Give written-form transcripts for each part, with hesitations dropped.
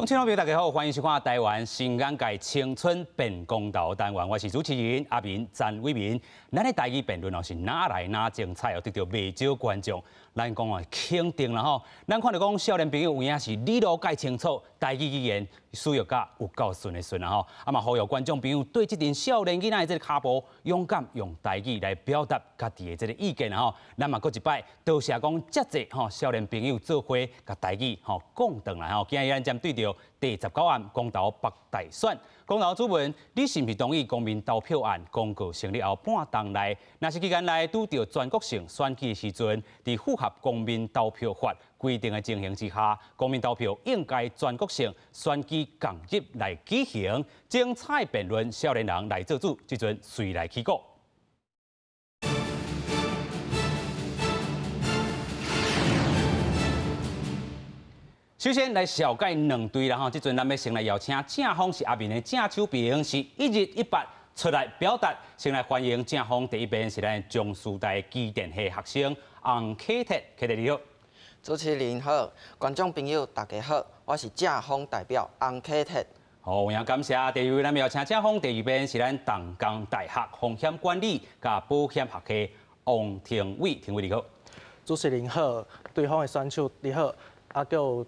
聽眾朋友大家好，歡迎收看台灣新眼界青春變公投單元，我是主持人阿明詹偉民。咱的台語辯論哦是哪來哪精彩哦，得著袂少觀眾。咱講哦肯定啦吼，咱看著講少年朋友有影是理路蓋清楚，台語語言使用甲有夠順的順啦吼。啊嘛，呼籲觀眾朋友對這陣少年囡仔的這個跤步，勇敢用台語來表達家己的這個意見啦吼。咱嘛閣一擺多謝講遮濟吼少年朋友做伙共台語吼講轉來吼。今日咱針對著第19案公投北大選，公投主問，你是毋是同意公民投票案公告成立後半冬內，若是期間內拄著全國性選舉的時陣，佇符合公民投票法規定的情形之下，公民投票應該全國性選舉仝日來舉行。精彩辯論，少年人來做主，這陣隨來起鼓。首先來紹介兩隊啦吼，這陣咱欲先來邀請正方是阿明的正手邊，是一日一八出來表達，先來歡迎正方第一邊是咱中師大機電系學生洪啟哲，啟哲你好。主持人好，觀眾朋友大家好，我是正方代表洪啟哲。好，有影感謝。第二位咱欲邀請正方第二邊是咱淡江大學風險管理佮保險學系王庭偉，庭偉你好。主持人好，對方的選手你好，啊閣有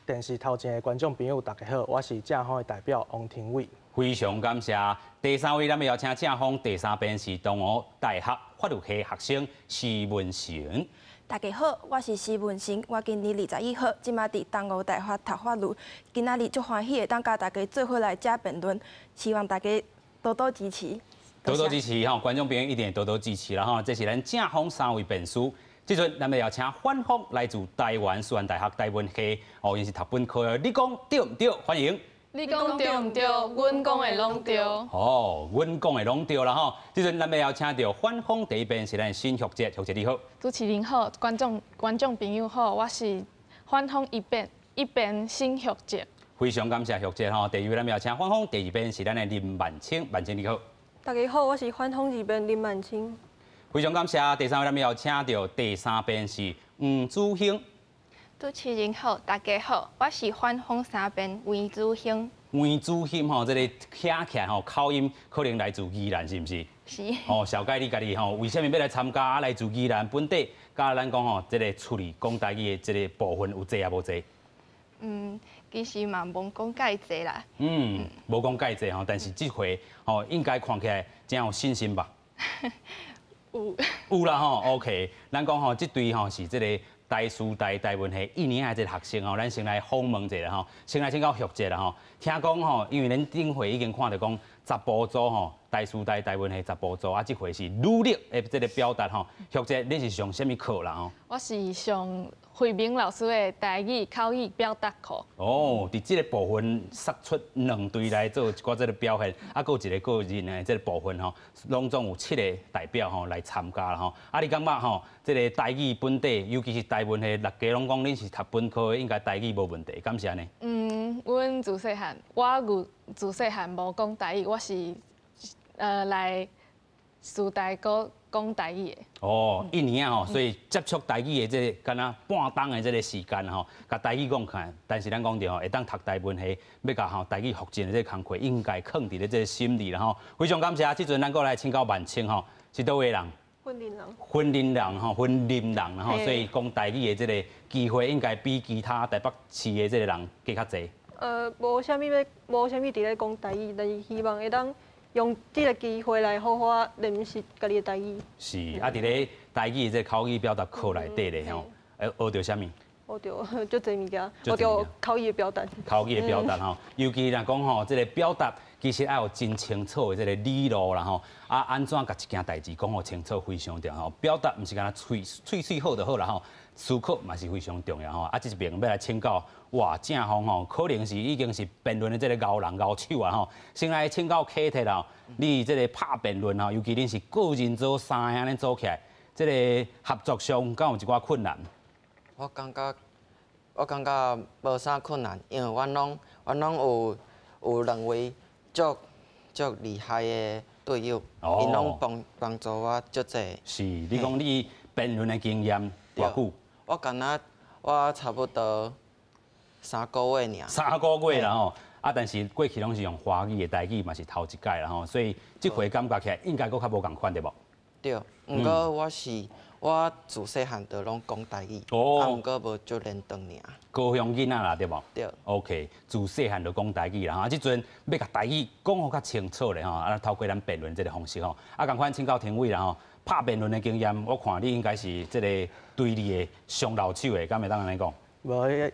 電視頭前的觀眾朋友大家好，我是正方的代表王庭偉。非常感謝。第三位，咱欲邀請正方第三邊是東吳大學法律系學生施文成。大家好，我是施文成，我今年21歲，這馬佇東吳大學讀法律。今仔日足歡喜會當佮大家做伙來遮辯論，希望大家多多支持。多多支持吼，觀眾朋友一定多多支持啦吼。這是咱正方三位辯士。這陣咱欲邀請反方來自台灣師範大學台文系，哦，𪜶是讀本科的，你講對毋對？歡迎。你講對毋對？阮講的攏對。哦，阮講的攏對啦吼。這陣咱欲邀請著反方第一邊是咱新學姐，學姐你好。主持人好，觀眾朋友好，我是反方一辯一邊新學姐。非常感謝學姐吼。第二位咱欲邀請反方第二邊是咱的林萬清，萬清你好。大家好，我是反方二辯林萬清。非常感謝。第三位咱欲邀請著第三邊是黃子興。主持人好，大家好，我是反方三辯黃子興。黃子興吼，這個聽起來吼口音可能來自宜蘭，是毋是？是。哦，紹介你家己吼，為啥物欲來參加？啊，來自宜蘭本地，佮咱講吼，這個出來講台語的這個部分有濟抑無濟？嗯，其實嘛無講蓋濟啦。嗯，無講蓋濟吼，但是這回吼應該看起來真有信心吧？有。有啦吼，OK。咱講吼，這隊吼是這個台師大台文系一年的這個學生吼，咱先來訪問一下吼，先來請教學姐啦吼。聽講吼，因為恁頂回已經看著講查埔組吼，台師大台文系查埔組啊，這回是女力的這個表達吼。學姐，你是上啥物課啦吼？我是上惠明老師的台語口語表達課。哦，佇這個部分殺出兩隊來做一寡這個表現，啊，閣有一個個人的這個部分吼，攏總有七個代表吼來參加啦吼。啊，你感覺吼，這個台語本底，尤其是台文系，大家攏講恁是讀本科的，應該台語無問題，敢是按呢？嗯，阮自細漢，我自細漢無講台語，我是來師大閣講台語的。哦，一年啊吼，所以接觸台語的這個敢若半冬的這個時間吼，共台語講起來，但是咱講著吼，會當讀台文系，欲共吼台語復振的這個工課，應該囥佇咧這個心裡啦吼。非常感謝，這陣咱閣來請教萬清吼，是佗位人？雲林人。雲林人吼，雲林人吼，所以講台語的這個機會應該比其他台北市的這個人加較濟。無啥物欲，無啥物佇咧講台語，但是希望會當用這個機會來好好練習家己的台語。是，啊，佇咧台語的這個口語表達課內底咧吼，學著啥物？學著足濟物件，學著口語的表達。口語的表達吼，尤其若講吼，這個表達其實愛有真清楚的這個理路啦吼，啊，按怎共一件代誌講予清楚非常重要吼。表達毋是干焦喙喙喙好就好啦吼，思考嘛是非常重要吼。啊，這一邊欲來請教，哇，正方吼，可能是已經是辯論的這個高人高手啊吼。先來請教啟哲啦，你這個拍辯論吼，尤其恁是個人組三個按呢組起來，這個合作上敢有一寡困難？我感覺無啥困難，因為阮攏有兩位足足厲害的隊友，𪜶攏幫幫助我足濟。是，你講你辯論的經驗偌久？我敢若我差不多3個月爾。3個月啦吼，啊，但是過去攏是用華語的，台語嘛是頭一擺啦吼，所以這回感覺起來應該閣較無仝款對無？對，毋過我自細漢就攏講台語，啊，毋過無足連長爾。高雄囡仔啦，對無？對。 OK，自細漢就講台語啦吼，這陣欲共台語講予較清楚咧吼，啊，透過咱辯論這个方式吼，啊，仝款請教廷偉啦吼，拍辯論的經驗，我看你應該是這个隊裡的上老手的，敢會當按呢講？無，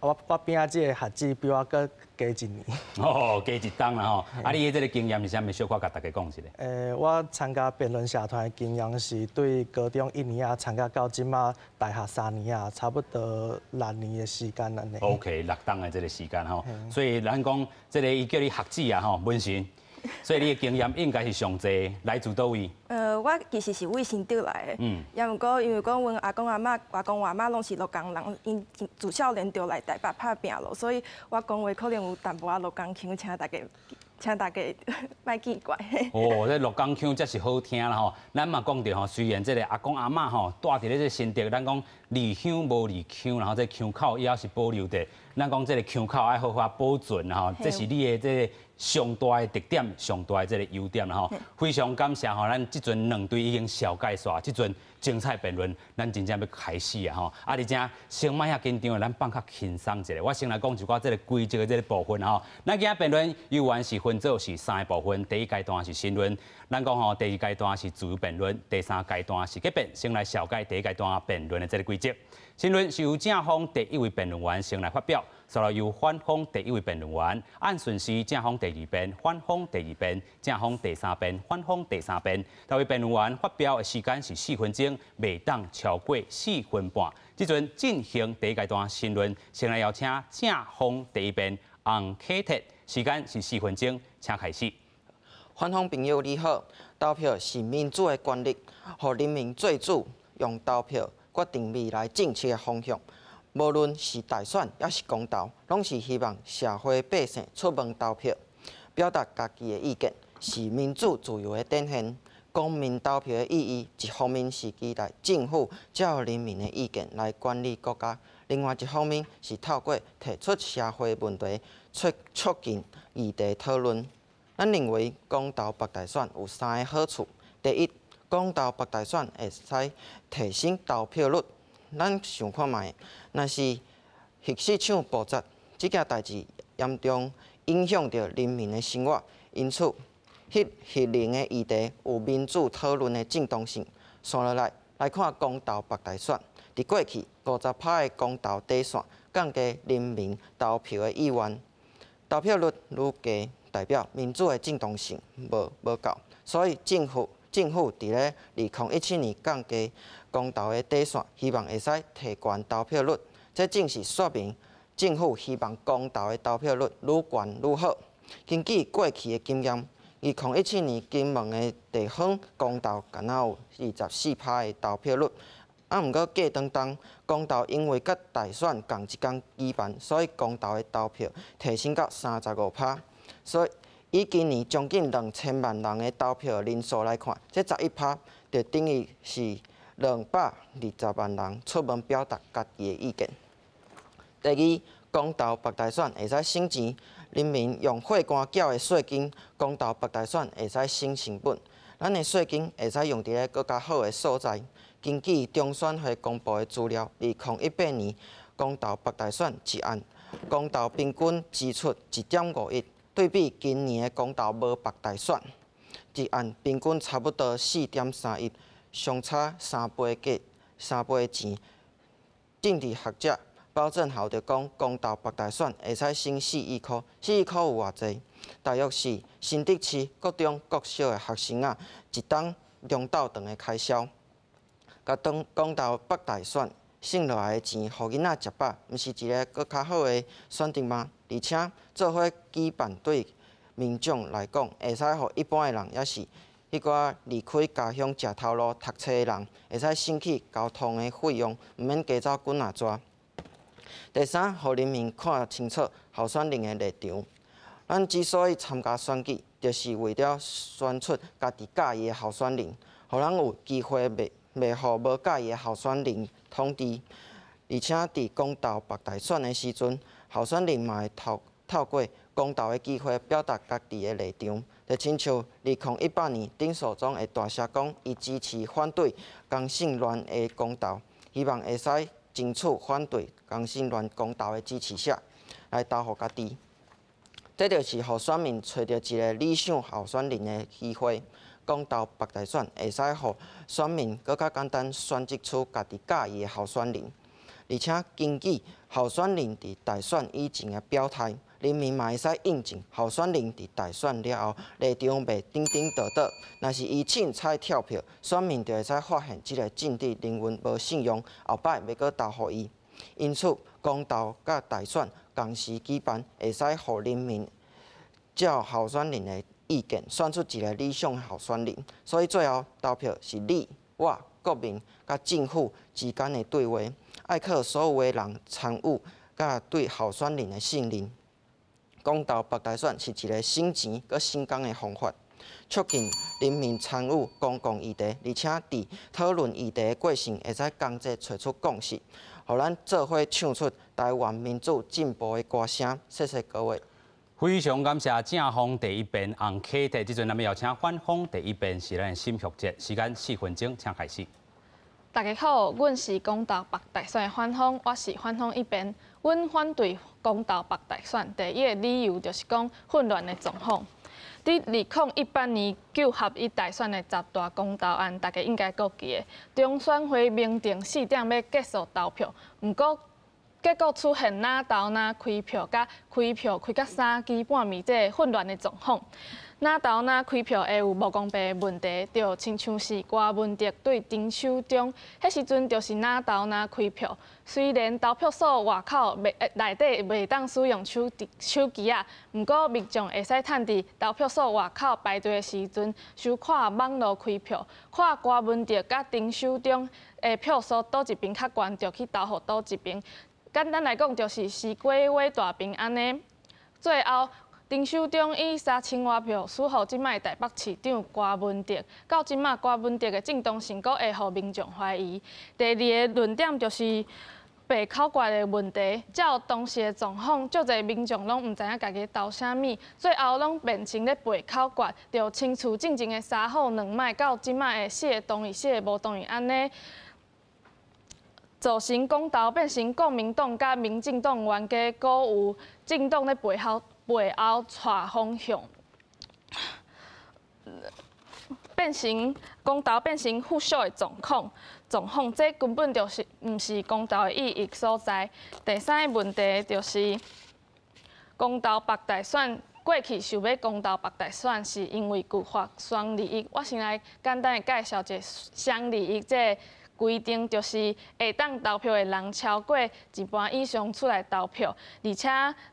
我邊仔這个學姊比我閣加一年。哦，加一冬啦吼。啊，你的這个經驗是啥物？小可共大家講一下。我參加辯論社團的經驗是對高中一年仔參加到這馬大學3年仔，差不多6年的時間按呢。 OK，6冬的這个時間吼，所以咱講這个伊叫你學姊啊吼，文神，所以你的經驗應該是上濟，來自佗位？我其實是佇新竹來的，也毋過因為講阮阿公阿嬤、外公外媽攏是鹿港人，𪜶自少年就來台北拍拚咯，所以我講話可能有淡薄仔鹿港腔，請大家莫見怪。哦，這鹿港腔才是好聽啦吼。咱嘛講著吼，雖然這个阿公阿嬤吼蹛佇咧這新竹，咱講離鄉無離腔，然後這腔口伊猶是保留著。咱講這个腔口愛好好保存吼，這是你的這个上大的特點，上大的這个優點啦吼。非常感謝吼，咱這陣兩隊已經紹介煞，這陣精彩辯論，咱真正欲開始啊吼。啊，而且先莫遐緊張，咱放較輕鬆一下。我先來講一寡這个規則的這个部分吼。咱今仔辯論猶原是分做是三个部分，第一階段是申論，咱講吼，第二階段是自由辯論，第三階段是結辯。先來紹介第一階段辯論的這个規則。申論是由正方第一位辯論員先來發表，紲來由反方第一位辯論員按順序正方第二辯、反方第二辯、正方第三辯、反方第三辯。逐位辯論員發表的時間是4分鐘，袂當超過4分半。這陣進行第一階段申論，先來邀請正方第一辯洪啟哲，時間是四分鐘，請開始。反方朋友你好，投票是民主的權利，予人民做主，用投票決定未來政策的方向。無論是大選抑是公投，攏是希望社會百姓出門投票，表達家己的意見，是民主自由的展現。公民投票的意義，一方面是期待政府照人民的意見來管理國家，另外一方面是透過提出社會問題，促進議題討論。咱認為公投北大選有三个好處：第一，公投北大選會使提升投票率。咱想看覓，若是核四廠爆炸這件代誌嚴重影響著人民的生活，因此，核能的議題有民主討論的正當性。紲落來來看公投北大選，佇過去50%的公投底線降低人民投票的意願，投票率愈低，代表民主的正當性無夠，所以政府佇咧2017年降低公投的底線，希望會使提懸投票率。這正是說明政府希望公投的投票率愈懸愈好。根據過去的經驗，2017年金門的地方公投，敢若有24%的投票率。啊，毋過過當當公投因為佮大選仝一工舉辦，所以公投的投票提升到35%。所以以今年將近2000萬人的投票人數來看，這11%就等於是220萬人出門表達家己的意見。第二，公投北大選會使省錢，人民用血汗繳的稅金，公投北大選會使省成本。咱的稅金會使用佇咧閣較好的所在。根據中選會公布的資料，2018年公投北大選一案，公投平均支出1.5億，對比今年的公投無北大選，一案平均差不多4.3億，相差3倍幾3倍錢。政治學者包振豪就講，公投北大選會使省4億箍，4億箍有偌濟？大約是新竹市國中、國小的學生仔一冬中晝頓的開銷。共當公投北大選省落來的錢，予囡仔食飽，毋是一个閣較好的選擇嗎？而且做伙舉辦對民眾來講，會使予一般的人，抑是彼寡離開家鄉食頭路讀冊的人，會使省去交通的費用，毋免加走幾若逝。第三，予人民看清楚候選人的立場。咱之所以參加選舉，就是為了選出家己佮意的候選人，予咱有機會袂予無佮意的候選人統治。而且佇公投北大選的時陣，候選人嘛會透過公投的機會表達家己的立場。就親像2018年，丁守中會大聲講，伊支持反對同性戀的公投，希望會使爭取反對同性戀公投的支持者來投予家己。這就是予選民揣著一个理想候選人的機會。公投北大選會使予選民閣較簡單選擇出家己佮意的候選人，而且根據候選人佇大選以前的表態，人民嘛會使印證候選人佇大選了後立場袂顛顛倒倒。若是伊凊彩跳票，選民就會使發現這个政治人物無信用，後擺袂閣投予伊。因此，公投佮大選仝時舉辦，會使予人民照候選人的意見選出一个理想的候選人。所以最後投票是你、我、國民佮政府之間的對話，愛靠所有的人參與佮對候選人的信任。公投北大選是一个省錢閣省工的方法，促進人民參與公共議題，而且佇討論議題的過程會使仝齊揣出共識，予咱做伙唱出台灣民主進步的歌聲。謝謝各位。非常感謝正方第一辯洪啟哲，這陣咱們邀請反方第一辯是咱沈玉哲，時間4分鐘，請開始。大家好，阮是公投北大選的反方，我是反方一辯。阮反對公投北大選，第一个理由就是講混亂的狀況。佇2018年九合一大選的十大公投案，大家應該閣記得，中選會明定4點欲結束投票，毋過結果出現若投若開票，佮開票開到3更半暝這个混亂的狀況。若投若開票會有無公平的問題，就親像是柯文哲對陳守中，彼時陣就是若投若開票。雖然投票所外口袂內底袂當使用手機仔，毋過民眾會使趁佇投票所外口排隊的時陣，收看網路開票，看柯文哲佮陳守中的票數佗一邊較懸，就去投予佗一邊。簡單來講，就是西瓜畫大餅按呢。最後，陳守中以3000外票輸予這擺台北市長柯文哲，到這擺柯文哲的正當性閣會予民眾懷疑。第二个論點就是白口訣的問題，照當時的狀況，足濟民眾攏毋知影家己投啥物，最後攏變成咧背口訣，就親像進前的三好兩䆀，到這擺的四个同意，四个無同意按呢。造成公投變成國民黨佮民進黨冤家，閣有政黨咧背後帶風向，變成公投變成附屬的狀況，狀況這根本就是毋是公投的意義所在。第三个問題就是公投北大選過去想欲公投北大選，是因為舊法雙二一。我先來簡單的介紹一下雙二一這个規定，就是會當投票的人超過一半以上出來投票，而且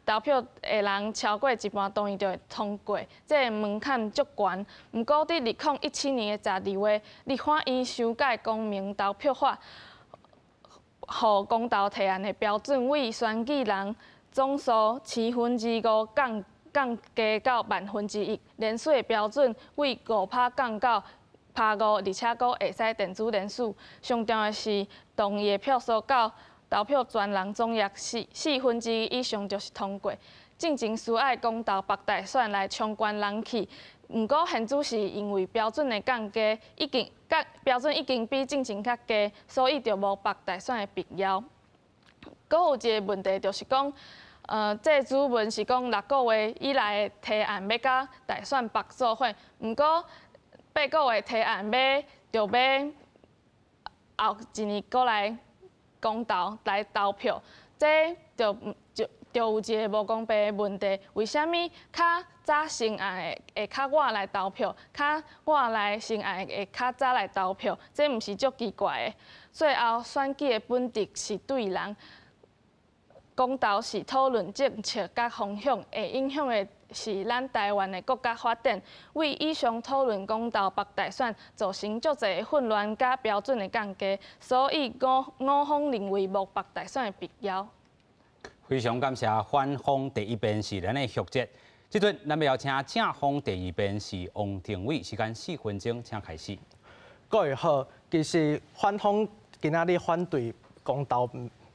投票的人超過一半同意就會通過，這个門檻足懸。毋過佇2017年的12月，立法院修改公民投票法，予公投提案的標準為選舉人總數5/七降低到1/萬，連署的標準為5%降到5%，而且閣會使電子連署。上重要的是，同意的票數到投票權人總額1/四以上就是通過。進前需愛公投北大選來衝懸人氣，毋過現主是因為標準的降低，已經降標準已經比進前較低，所以就無北大選的必要。閣有一个問題就是講，這主文是講6個月以來的提案欲佮大選縛做伙，毋過8個月提案欲就欲後一年閣來公投來投票，這就有一个無公平的問題。為啥物較早成案的會較晚來投票，較晚來成案的會較早來投票？這毋是足奇怪的。最後，選舉的本質是對人，公投是討論政策佮方向，會影響的是咱台灣的國家發展。為以上討論公投北大選造成足濟混亂佮標準的降低，所以我方認為無北大選的必要。非常感謝反方第一辯是咱的學者。這陣咱欲邀請正方第二辯是王庭偉，時間4分鐘，請開始。各位好，其實反方今仔日反對公投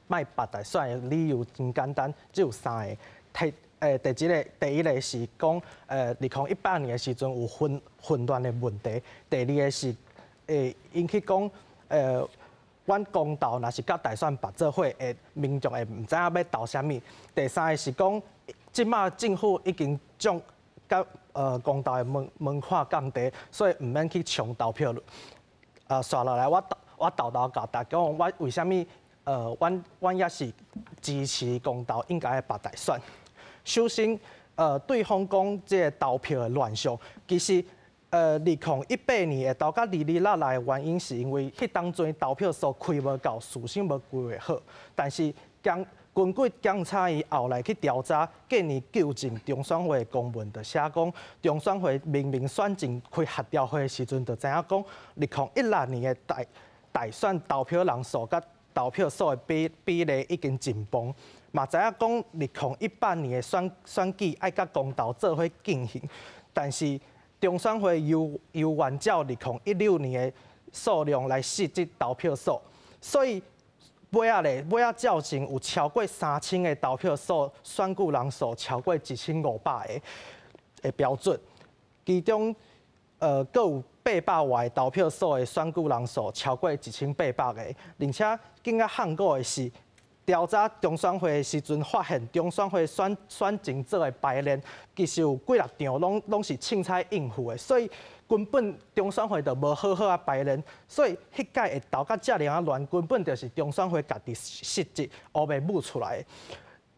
莫罷大選的理由真簡單，只有三个。第一個是講，2018年的時陣有混亂的問題。第二个是，𪜶去講，阮公投若是佮大選拔做伙，民眾會毋知影欲投啥物。第三个是講，這馬政府已經將佮公投的門檻降低，所以毋免去衝投票率。紲落來我沓沓共大家講，我為啥物阮也是支持公投應該罷大選。首先，對方講這个投票的亂象，其實，2018年會投甲離離落落的原因，是因為彼當陣投票所開無夠，事先無規劃好。但是，根據檢察院後來去調查，建議糾正中選會的公文，就寫講中選會明明選前開協調會的時陣，就知影講，2016年的大選投票人數佮投票數的比例已經緊繃。嘛知影講，2018年的選舉愛佮公投做伙進行，但是中選會猶原照2016年的數量來設置投票所，所以尾仔咧，尾仔造成有超過3000个投票所選舉人數超過1500个的標準，其中閣有800外个投票所的選舉人數超過1800個，而且更較罕見的是，調查中選會的時陣，發現中選會選前做的排練，其實有幾六場攏是凊彩應付的，所以根本中選會就無好好仔排練，所以彼屆會投甲遮爾仔亂，根本就是中選會家己失職，烏白舞出來的。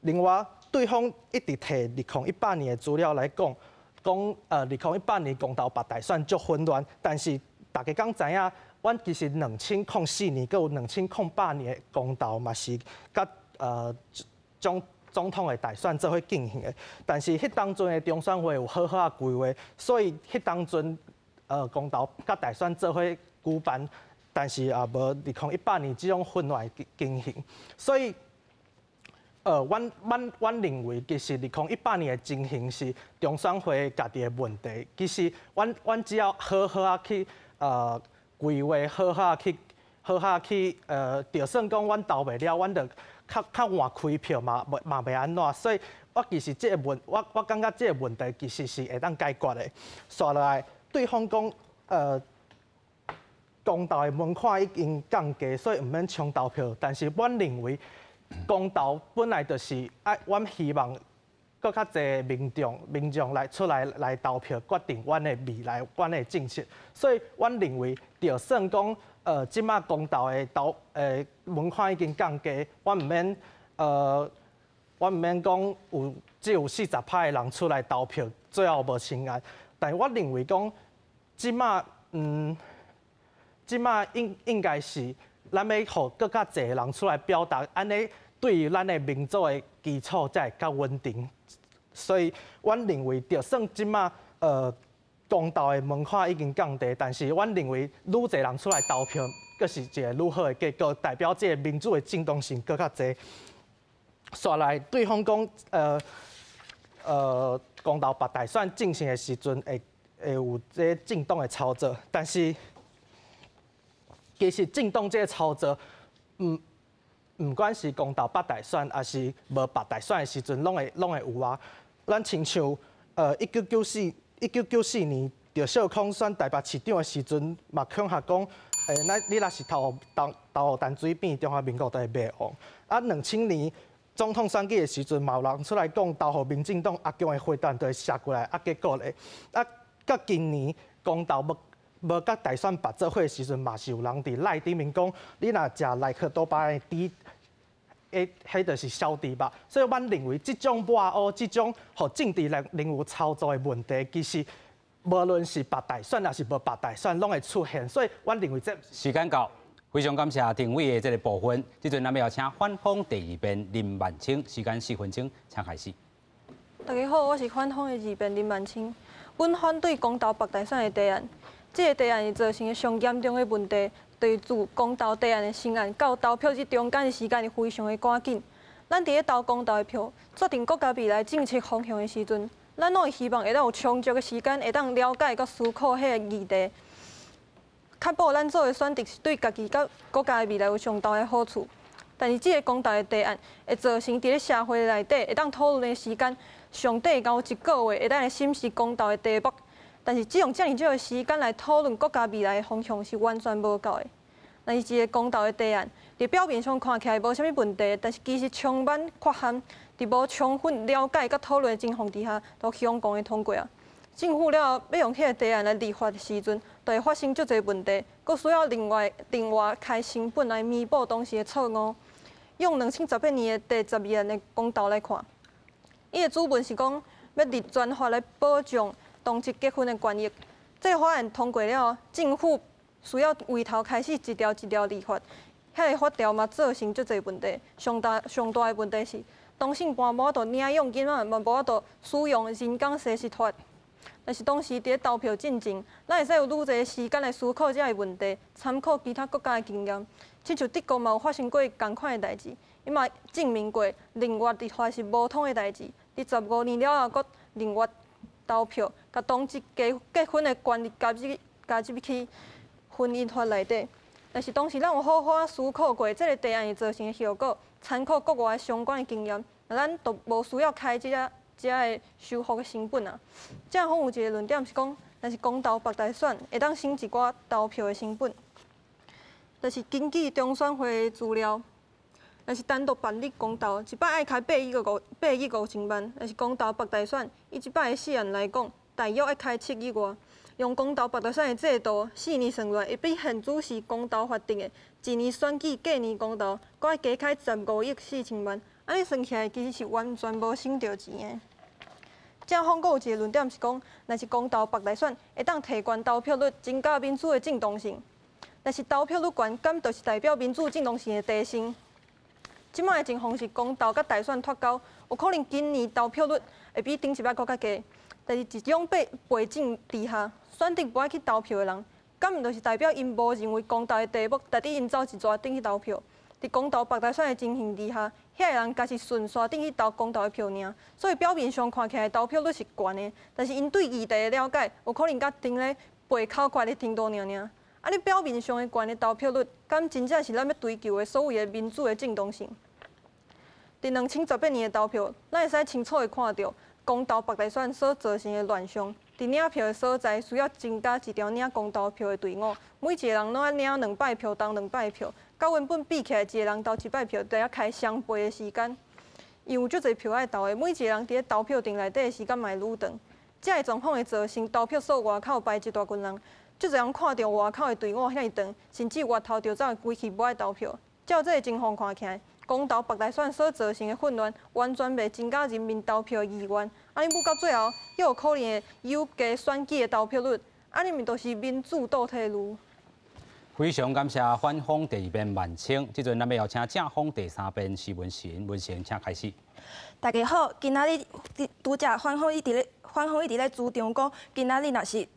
另外，對方一直提2018年的資料來講，講2018年公投罷大選足混亂，但是大家敢知影？阮其實2004年，閣有2008年的公投嘛是佮總統的大選做伙進行的，但是彼當陣的中選會有好好仔規劃，所以彼當陣公投佮大選做伙舉辦，但是也無2018年這種混亂的情形，所以阮認為其實2018年的情形是中選會家己的問題，其實阮只要好好仔去規劃好好去，好好去，就算講阮投袂了，阮就較晚開票嘛，嘛袂按怎。所以我其實這个問，我感覺這个問題其實是會當解決的。紲落來，對方講，公投的門檻已經降低，所以毋免衝投票。但是阮認為，公投本來就是愛，阮希望閣較濟民眾來出來來投票，決定阮的未來，阮的政策。所以，阮認為，就算講，這馬公投的門檻已經降低，阮毋免講有只有40%的人出來投票，最後無成案。但是我認為講，這馬應該是咱欲予閣較濟人出來表達，按呢對於咱的民主的基礎才會較穩定。所以，阮認為，就算這馬公投的門檻已經降低，但是阮認為愈濟人出來投票，閣是一个愈好的結果，代表這个民主的正當性閣較濟。紲來對方講，公投罷大選進行的時陣，會有這个政黨的操作，但是其實政黨這个操作，毋管是公投罷大選，抑是無罷大選的時陣，攏會有啊。咱親像1994年鄭秀空選台北市長的時陣，嘛恐嚇講，咱你若是投予陳水扁，中華民國就會滅亡。啊，2000年總統選舉的時陣，嘛有人出來講投予民進黨，阿共的飛彈就會射過來，啊，結果咧，啊，到今年公投無佮大選拔做伙的時陣，嘛是有人佇 LINE 頂面講，你若食萊克多巴胺的豬，彼就是小豬肉，所以阮認為這種抹烏、這種予政治人物操作的問題，其實無論是罷大選，抑是無罷大選，攏會出現。所以，阮認為這時間到，非常感謝廷偉的這个部分。這陣咱欲請反方第二辯林萬清，時間4分鐘，請開始。大家好，我是反方的二辯林萬清。阮反對公投罷大選的提案，這个提案會造成的上嚴重的問題，就是自公投提案的成案到投票日中間的時間會非常的趕緊。咱佇咧投公投的票，決定國家未來政策方向的時陣，咱攏會希望會當有充足的時間，會當了解佮思考彼个議題，確保咱做的選擇是對家己佮國家的未來有上大的好處。但是這个公投的提案會造成佇咧社會內底會當討論的時間上短到一个月，會當來審視公投的題目。但是只用遮爾少的時間來討論國家未來的方向是完全無夠的。若是一个公投的提案，佇表面上看起來無啥物問題，但是其實充滿缺陷，佇無充分了解佮討論的情況底下，都強行的通過啊。政府了後欲用彼个提案來立法的時陣，就會發生足濟問題，閣需要另外另外開成本來彌補當時的錯誤。用2018年的第十二案的公投來看，伊的主文是講欲立專法來保障同志結婚的權益。這个法案通過了後，政府需要為頭開始一條一條立法，彼个法條嘛造成足濟問題。上大上大的問題是，同性伴無法度領養囡仔，嘛無法度使用人工生殖法。但是當時佇咧投票進前，咱會使有愈濟時間來思考這个問題，參考其他國家的經驗。親像德國嘛有發生過仝款的代誌，伊嘛證明過另外立法是無通的代誌。佇15年了後，閣另外投票，共同志結結婚的權利加入加入去婚姻法內底。但是當時咱有好好思考過這个提案會造成的後果，參考國外相關的經驗，那咱就無需要開這个這个修復的成本啊。正方有一个論點是講，若是公投縛大選，會當省一寡投票的成本。但是根據中選會的資料，若是單獨辦理公投，一擺愛開8億5,000萬；若是公投縛大選，以這擺的試案來講，大約愛開7億外。用公投縛大選的制度，4年算落來，會比現主時公投法定的一年選舉隔年公投，閣愛加開15億4,000萬。按呢算起來，其實是完全無省著錢的。正方閣有一个論點是講，若是公投縛大選，會當提懸投票率，增加民主的正當性。但是投票率懸，敢就是代表民主正當性的提升？這擺的情況是公投佮大選脫鈎，有可能今年投票率會比頂一擺閣較低。但是這種背背景底下，選擇無愛去投票的人，敢毋就是代表𪜶無認為公投的題目值得𪜶走一逝轉去投票？佇公投縛大選的情形底下，遐个人抑是順紲轉去投公投的票爾。所以表面上看起來投票率是懸的，但是𪜶對議題的了解，有可能佮停咧背口訣的程度爾爾。啊，你表面上的懸的投票率，敢真正是咱欲追求的所謂的民主的正當性？佇2018年的投票，咱會使清楚的看著公投縛大選所造成的亂象。佇領票的所在，需要增加一條領公投票的隊伍，每一個人攏愛領兩擺票，投兩擺票，佮原本比起來，一個人投一擺票，就欲開雙倍的時間。因為有足濟票愛投的，每一個人佇咧投票亭內底的時間嘛會愈長。這个狀況會造成投票所外口排一大群人，足濟人看著外口的隊伍遐爾長，甚至越頭就走規氣無愛投票。照這个情況看起來，公投縛大選所造成的混亂，完全袂增加人民投票的意願。按呢舞到最後，猶有可能會有加選舉的投票率。按呢毋就是民主倒退嚕？非常感謝反方第二辯萬青，這陣咱欲邀請正方第三辯徐文成，文成請開始。大家好，今仔日拄才反方一直咧，反方一直咧主張講，今仔日若是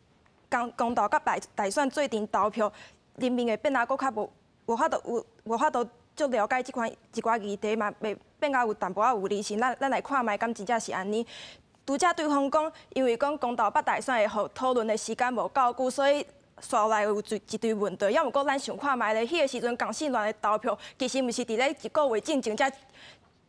公公投佮大大選做陣投票，人民會變啊閣較無無法度有無法度足了解這款一寡議題嘛，會變較有淡薄仔有離心。咱咱來看覓，敢真正是按呢？拄才對方講，因為講公投縛大選會予討論的時間無夠久，所以紲來有一一堆問題。抑毋過咱想看覓咧，彼个時陣同性戀的投票，其實毋是佇咧一個月進前才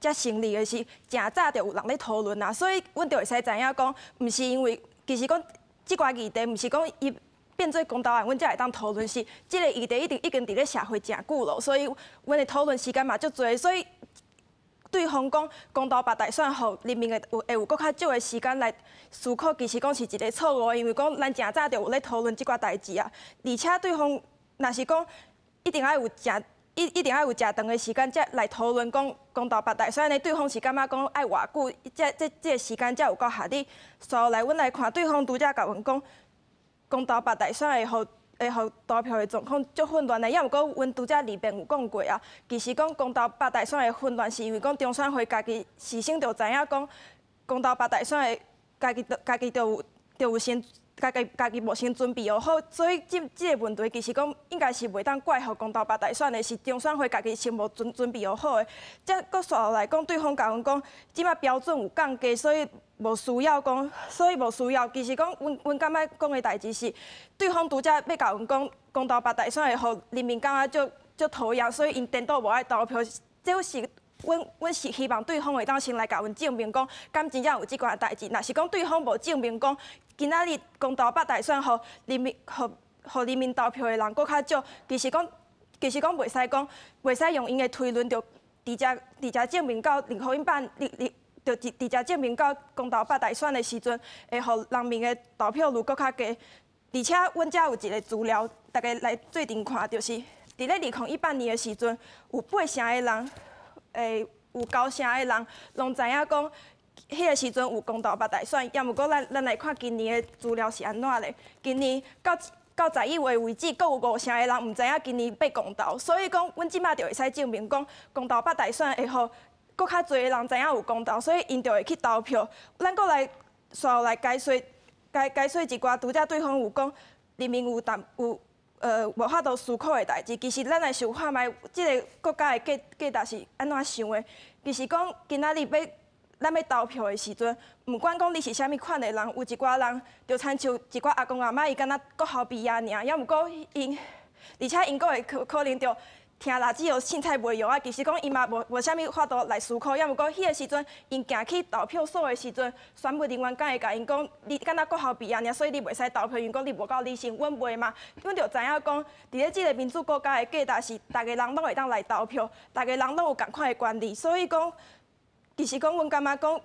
才成立的，是誠早就有人咧討論啊。所以阮就會使知影講，毋是因為其實講這寡議題，毋是講伊變做公投案，阮才會當討論，是這个議題一定已經佇咧社會誠久咯，所以阮的討論時間嘛足濟，所以對方講公投縛大選，予人民會有會有閣較少的時間來思考，其實講是一个錯誤，因為講咱誠早就有咧討論這寡代誌啊，而且對方若是講一定愛有誠一一定愛有誠長的時間才來討論講公投縛大選呢，對方是感覺講愛偌久，這這這个時間才有夠合理。紲落來，阮來看對方拄才共阮講，公投縛大選會予會予投票的狀況足混亂的，抑毋過阮拄才二辯有講過啊。其實講公投縛大選的混亂，是因為講中選會家己事先就知影講公投縛大選的家己家己就有就有先家己家己無先準備好，所以這這个問題其實講應該是袂當怪予公投縛大選的，是中選會家己先無準準備好的。才閣紲落來講，對方共阮講，這擺標準有降低，所以無需要講，所以無需要。其實講，阮阮感覺講的代誌是，對方拄才欲共阮講，公投縛大選會予人民感覺足足討厭，所以𪜶顛倒無愛投票。這是阮是希望對方會當先來共阮證明講，敢真正有這款代誌。若是講對方無證明講，今仔日公投北大選，予人民予人民投票的人閣較少，其實講袂使用𪜶的推論，就直接證明到2018，你就直接證明到公投北大選的時陣，會予人民的投票率閣較低。而且阮遮有一個資料，大家來做陣看，就是佇咧2018年的時陣，有八成的人，有九成的人，攏知影講，彼個時陣有公投北大選。也毋過咱來看今年的資料是按怎咧？今年到11月為止，閣有五成的人毋知影今年欲公投。所以講，阮這馬就會使證明講，公投北大選會予閣較濟的人知影有公投，所以𪜶就會去投票。咱閣來紲來解說一寡，拄才對方有講，人民有淡有無法度思考的代誌。其實咱來想看覓，這个國家的價值是按怎想的？其實講今仔日欲咱欲投票的時陣，毋管講你是啥物款的人，有一寡人就親像一寡阿公阿嬤，伊敢若國校畢業爾，抑毋過𪜶，而且𪜶閣會可能著聽啦，只有凊彩袂用啊。其實講伊嘛無啥物法度來思考，抑毋過彼个時陣，𪜶行去投票所的時陣，選務人員敢會共𪜶講，你敢若國校畢業爾，所以你袂使投票，因為講你無夠理性。阮袂嘛，阮就知影講，佇咧這个民主國家的價值是，逐个人攏會當來投票，逐个人攏有仝款的權利。所以講，其實講，阮感覺講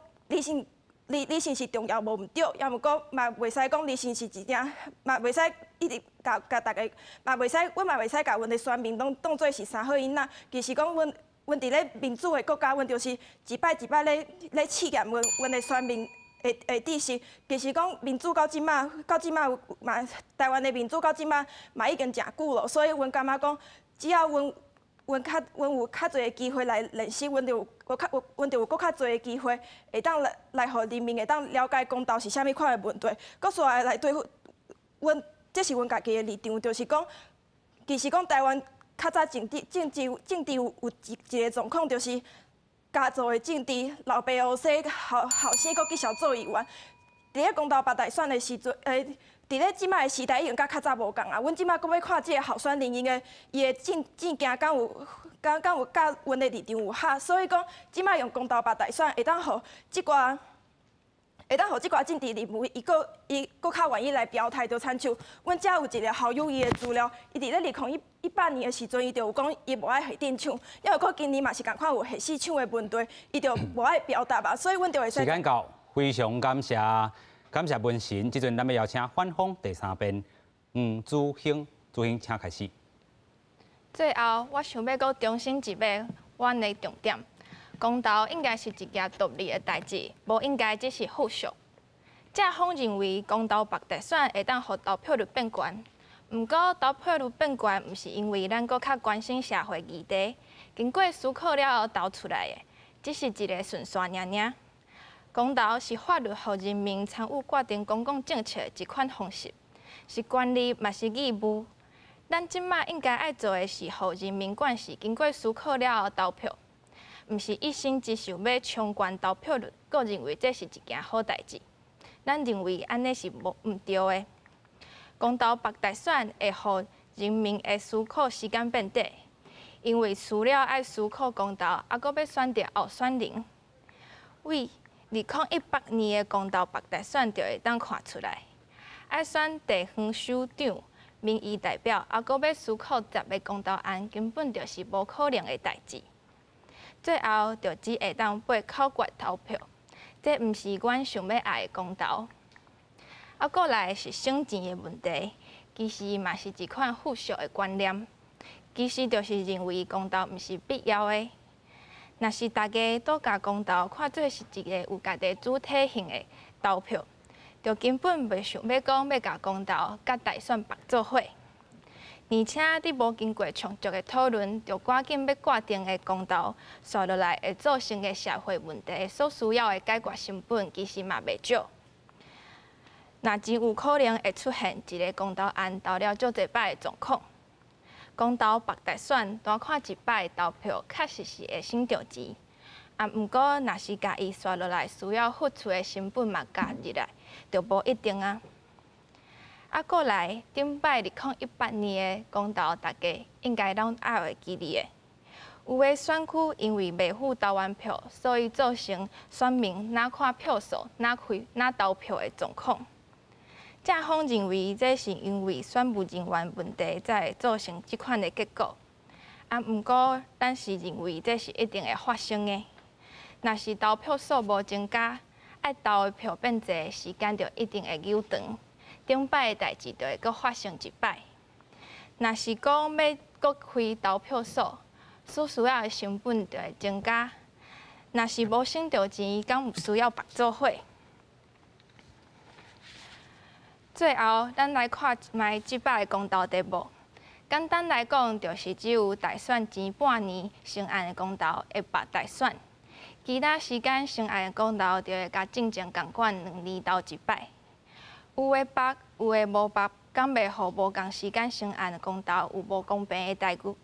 理性是重要無毋對，抑毋過嘛袂使講理性是一定，嘛袂使一直共共大家，嘛袂使，阮嘛袂使共阮的選民攏當做是三好囡仔。其實講，阮佇咧民主的國家，阮就是一擺一擺咧試驗阮的選民的知識。其實講民主到這馬嘛，台灣的民主到這馬嘛已經誠久咯，所以阮感覺講，只要阮有較濟的機會來練習，阮就有閣較濟的機會，會當來予人民會當了解公投是啥物款的問題。閣紲來對阮，這是阮家己的立場，就是講，其實講台灣較早政治有一個狀況，就是家族的政治，老爸予生，後生閣繼續做議員。佇咧公投北大選的時陣，佇咧這馬的時代已經佮較早無仝啊！阮這馬閣欲看這个候選人伊的政見敢有佮阮的立場有合，所以講這馬用公投北大選會當予這寡政治人物伊閣較願意來表態，就親像阮遮有一个侯友宜的資料，伊佇咧2018年的時陣，伊就有講伊無愛核電廠，抑毋過今年嘛是仝款有核四廠的問題，伊就無愛表達啊，所以阮就會時間到，非常感謝。感謝文神，這陣咱欲邀請反方第三辯黃子興，子興請開始。最後，我想欲閣重申一擺，阮的重點：公投應該是一件獨立的代誌，無應該只是附屬。正方認為公投北大選會當予投票率變懸，毋過投票率變懸，毋是因為咱閣較關心社會議題，經過思考了後投出來的，只是一個順序爾爾。公投是法律予人民參與決定公共政策的一款方式，是權利嘛是義務。咱這馬應該愛做的是，予人民慣勢經過思考了後投票，毋是一心只想欲衝懸投票率，閣認為這是一件好代誌。咱認為按呢是無毋對的。公投北大選會予人民的思考時間變短，因為除了愛思考公投，猶閣欲選擇候選人。為2018年的公投北大選就會當看出來，愛選地方首長、民意代表，猶閣欲思考10个公投案，根本就是無可能的代誌。最後就只會當背口訣投票，這毋是阮想欲愛的公投。啊，過來是省錢的問題，其實嘛是一款附屬的觀念，其實就是認為公投毋是必要的。若是大家都共公投看做是一個有家己主體性的投票，就根本袂想欲講欲共公投佮大選綁做伙。而且佇無經過充足的討論，就趕緊欲決定的公投，紲落來會造成的社會問題所需要的解決成本，其實嘛袂少。若真有可能會出現一个公投案投了足濟擺的狀況。公投北大選單看一擺投票，確實是會省著錢。啊，毋過若是共伊紲落來需要付出的成本嘛加入來，就無一定啊。啊，過來頂擺2018年的公投，大家應該攏猶會記得的。有的选区因为袂赴台湾票，所以造成选民哪看票数、哪开、哪投票的状况。正方认为这是因为选务人员问题，才会造成这款的结果。啊，毋过咱是认为这是一定会发生的。若是投票数无增加，爱投的票变济，时间就一定会扭长。顶摆的代志就会阁发生一摆。若是讲欲阁开投票所，所需要的成本就会增加。若是无省著钱，敢有需要缚做伙？最后，咱来看一覓這擺的公投题目。简单来讲，就是只有大选前半年成案的公投会缚大选，其他时间成案的公投就会佮进前仝款2年投一摆。有的缚，有的无缚，敢袂予无仝时间成案的公投有无公平的待遇？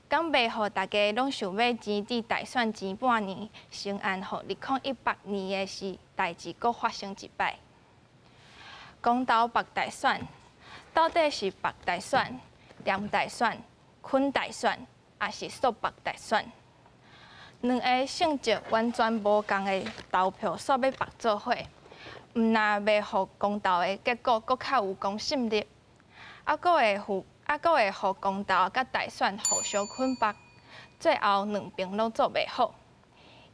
敢袂予大家拢想欲钱伫大选前半年成案，予2018年的时代志阁发生一摆？公投缚大选，到底是缚大选、连大选、捆大选，抑是束缚大选？两个性质完全无仝的投票所欲缚做伙，毋但袂予公投的结果阁较有公信力，阁会予公投佮大选互相捆缚，最后两边拢做袂好。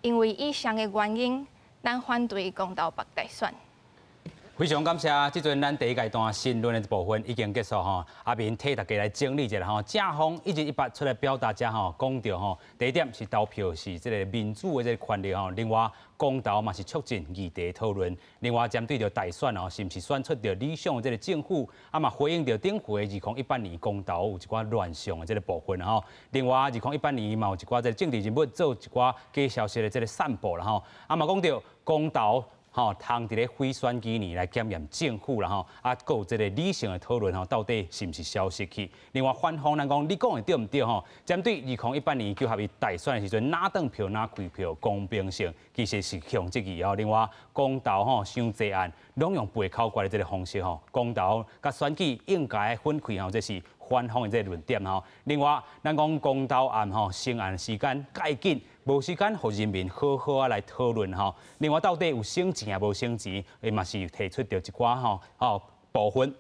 因为以上的原因，咱反对公投缚大选。非常感谢，这阵咱第一阶段申论的部分已经结束吼。阿明替大家来整理一下吼，正方一二一八出来表达遮吼，讲著吼，第一点是投票是这个民主的这个权利吼，另外公投嘛是促进议题讨论，另外针对著大选哦，是毋是选出著理想的这个政府，啊嘛回应著顶回2018年公投有一寡乱象的这个部分吼，另外2018年嘛有一寡这个政治人物做一寡假消息的这个散布啦吼，啊嘛讲著公投吼，通伫咧非选举年来检验政府啦吼，啊，阁有这个理性的讨论吼，到底是毋是消息去？另外反方咱讲，你讲的对毋对吼？针对2018年九合一大选的时阵，哪转票哪开票公平性，其实是向质疑哦。另外公投吼，伤济案拢用背口决的这个方式吼，公投佮选举应该分开吼，这是反方的这个论点吼。另外，咱讲公投案吼，成案时间盖紧，无时间予人民好好仔来讨论吼。另外，到底有省钱抑无省钱，伊嘛是提出著一寡吼吼部分。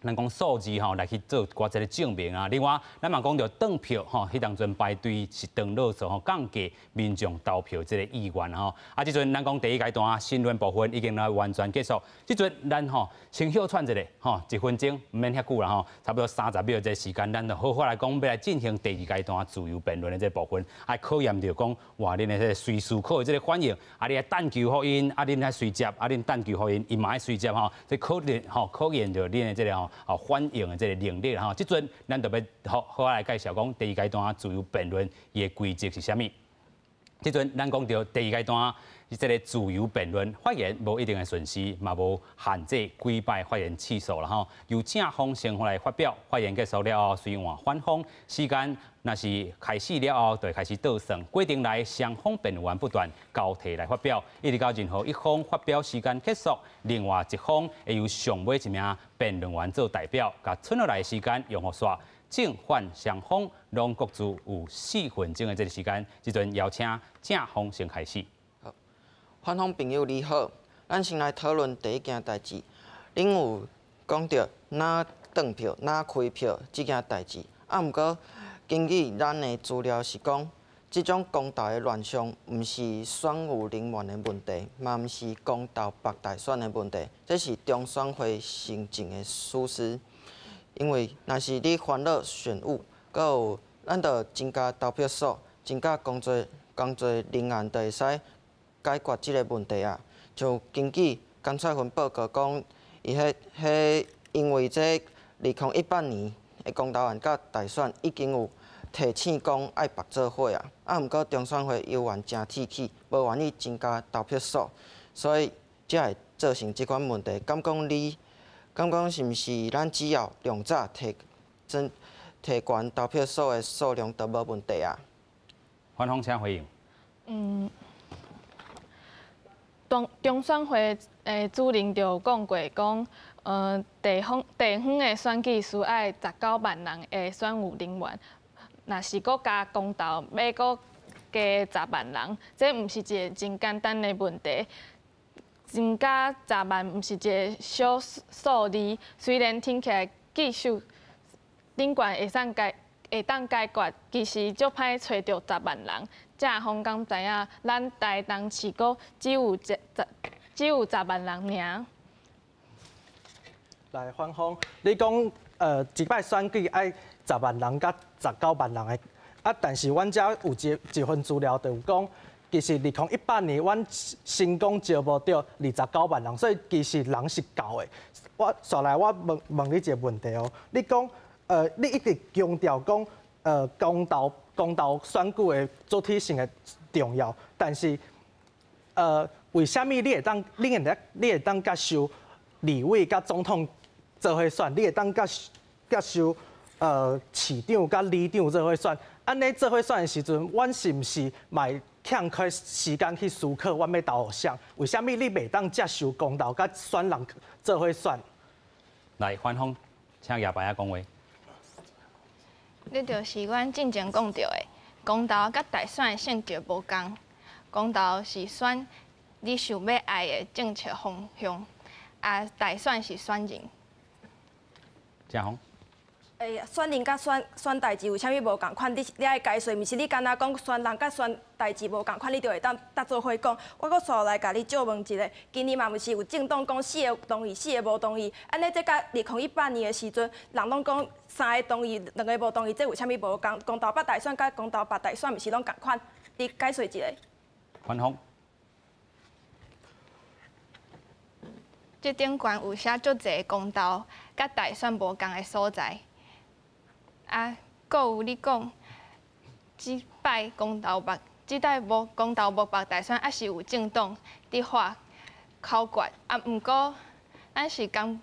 咱讲数字吼来去做一寡这个证明啊。另外，咱嘛讲著转票吼，彼当阵排队是当垃圾吼，降低民众投票这个意愿吼。啊，这阵咱讲第一阶段申论部分已经来完全结束。这阵咱吼先歇喘一下吼，一分钟毋免遐久啦吼，差不多30秒这个时间，咱就好好来讲，欲来进行第二阶段自由辩论的这个部分，爱考验著讲哇，恁的这个随思考的这个反应，啊，你爱弹球予𪜶，啊，恁爱随接，啊，恁弹球予𪜶，伊嘛爱随接吼，这考验吼考验著恁的这个吼。反应的这个能力吼，这阵咱就欲好好来介绍讲第二阶段自由辩论伊的规则是啥物。这阵咱讲著第二阶段是这个自由辩论，发言无一定的顺序，嘛无限制几摆发言次数啦吼。由正方先来发表，发言结束了后，随换反方。时间若是开始了后，就会开始倒算。过程内双方辩员不断交替来发表，一直到任何一方发表时间结束，另外一方会由上尾一名辩论员做代表，共賰落来的时间用予煞。正反双方拢各自有4分钟的这个时间，这阵邀请正方先开始。好，反方朋友你好，咱先来讨论第一件代志。恁有讲著哪转票、哪开票这件代志，啊，毋过根据咱的资料是讲，这种公投的乱象，毋是选务人员的问题，嘛毋是公投缚大选的问题，这是中选会行政的疏失。因为若是你烦恼选务，阁有咱著增加投票所，增加工作人员，就会使解决这个问题啊。就根据监察院报告讲，伊彼彼因为这2018年的公投案佮大选已经有提醒讲爱缚做伙啊，啊，毋过中选会犹原诚铁齿，无愿意增加投票所，所以才会造成这款问题。敢讲你？敢讲是毋是咱只要量早提增提悬投票所的数量就无问题啊？反方请回应。中选会的主任就有讲过，讲地方的选举需爱19万人的选务人员，若是閣加公投，欲閣加十萬人，這毋是一个真簡單的問題。增加十萬毋是一个小數字，雖然聽起來技術頂懸會使解會當解決，其實足歹揣著十萬人。謝峰敢知影，咱台東市閣只有十萬人爾。來，反方，你講這擺選舉愛十萬人佮19萬人的，啊，但是阮遮有一份資料就有講，其實2018年阮成功招募著29萬人，所以其實人是夠的。我紲來我問問你一个問題哦，你講你一直強調講公投選舉的主體性的重要，但是為啥物你會當接受立委佮總統做伙選，你會當接受市長佮里長做伙選？按呢做伙選的時陣，阮是毋是嘛會欠缺時間去思考阮欲投予誰？為啥物你袂當接受公投佮選人做伙選？來，反方，請舉牌仔講話。這就是阮進前講著的，公投佮大選的性質無仝。公投是選你想欲愛的政策方向，啊，大選是選人。鄭紅。欸，選人佮選代誌有啥物無仝款？你愛解說，毋是你干焦講選人佮選代誌無仝款，你就會當搭做伙講。我閣紲來共你借問一下，今年嘛毋是有政黨講四个同意，四个無同意，按呢這佮2018年的時陣，人攏講三个同意，兩个無同意，這有啥物無仝？公投北大選佮公投北大選，毋是攏仝款？你解說一下。反方。這頂懸有寫足濟公投佮大選無仝的所在。啊，閣有你講，這擺公投目，這擺無公投無北大選，抑是有政黨佇喊口訣。啊，毋過，咱是感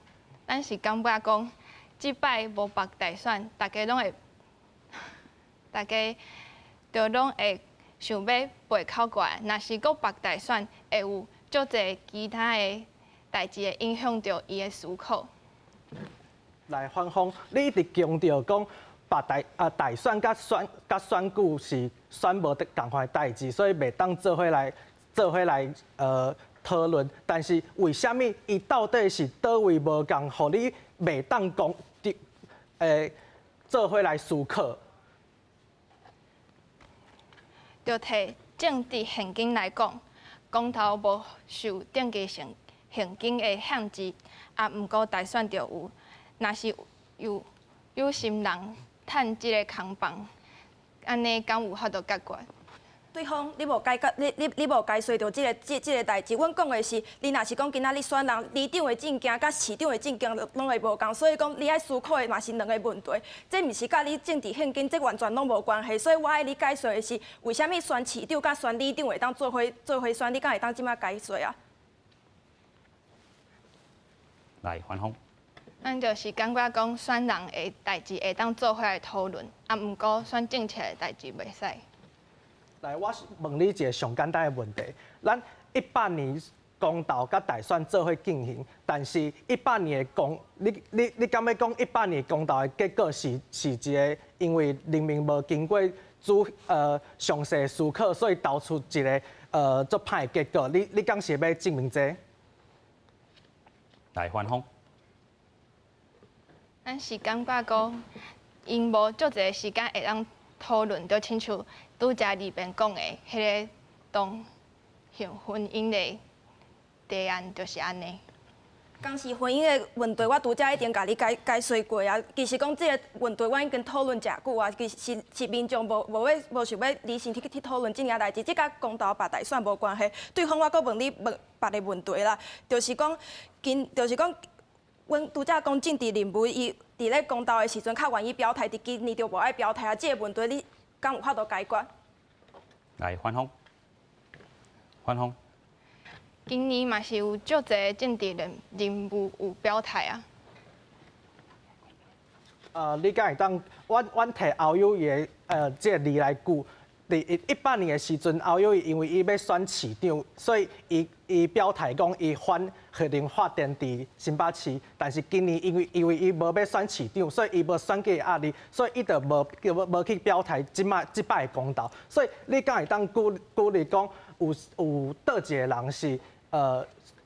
覺講，這擺無北大選，大家就攏會想欲背口訣。若是閣北大選，會有足濟其他的代誌會影響著伊的思考。來，反方，你一直強調講北大啊大選佮選舉是選無仝款的代誌，所以袂當做伙來討論。但是為啥物伊到底是佗位無仝，予你袂當講做伙來思考？就提政治獻金來講，公投無受政治性獻金的限制，啊，毋過大選就有。若是有心人趁這个空房，按呢敢有法度解決？對方，你無解決，你無解說著這个代誌。阮講的是，你若是講今仔日選人，里長的政見佮市長的政見攏會無仝，所以講你愛思考的嘛是兩个問題。這毋是佮你政治獻金，這完全攏無關係。所以我愛你解說的是，為啥物選市長佮選里長會當做伙選？你敢會當這馬解說啊？來，反方。咱就是感覺講選人的代誌會當做伙來討論，啊，毋過選政策的代誌袂使。來，我問你一个上簡單的問題：咱100年公投佮大選做伙進行，但是一百年的公，你敢欲講100年公投的結果是一个因為人民無經過詳細思考，所以投出一个足歹的結果？你敢是欲證明這個？來，反方。咱是感覺講，𪜶無足濟時間會當討論，就親像拄才裡面講的彼个同性婚姻的提案，就是按呢。同性婚姻的問題，我拄才已經共你解說過啊。其實講這个問題，阮已經討論誠久啊。其實是民眾無想欲理性去討論這件代誌，這佮公投北大選無關係。對方，我閣問你問別个問題啦，就是講，今就是講。阮拄才講政治人物，伊佇咧公投的時陣較願意表態，佇今年就無愛表態啊。這个問題你敢有法度解決？來，反方，反方。今年嘛是有足濟政治人物有表態啊。你敢會當，阮提侯友宜的這个例來舉，佇18年的時陣，侯友宜因為伊欲選市長，所以伊表態講伊反核能發電佇新北市。但是今年因為伊無欲選市長，所以伊無選舉的壓力，所以伊就無去表態。這擺這擺的公投，所以你敢會當舉例講，有佗一个人是佇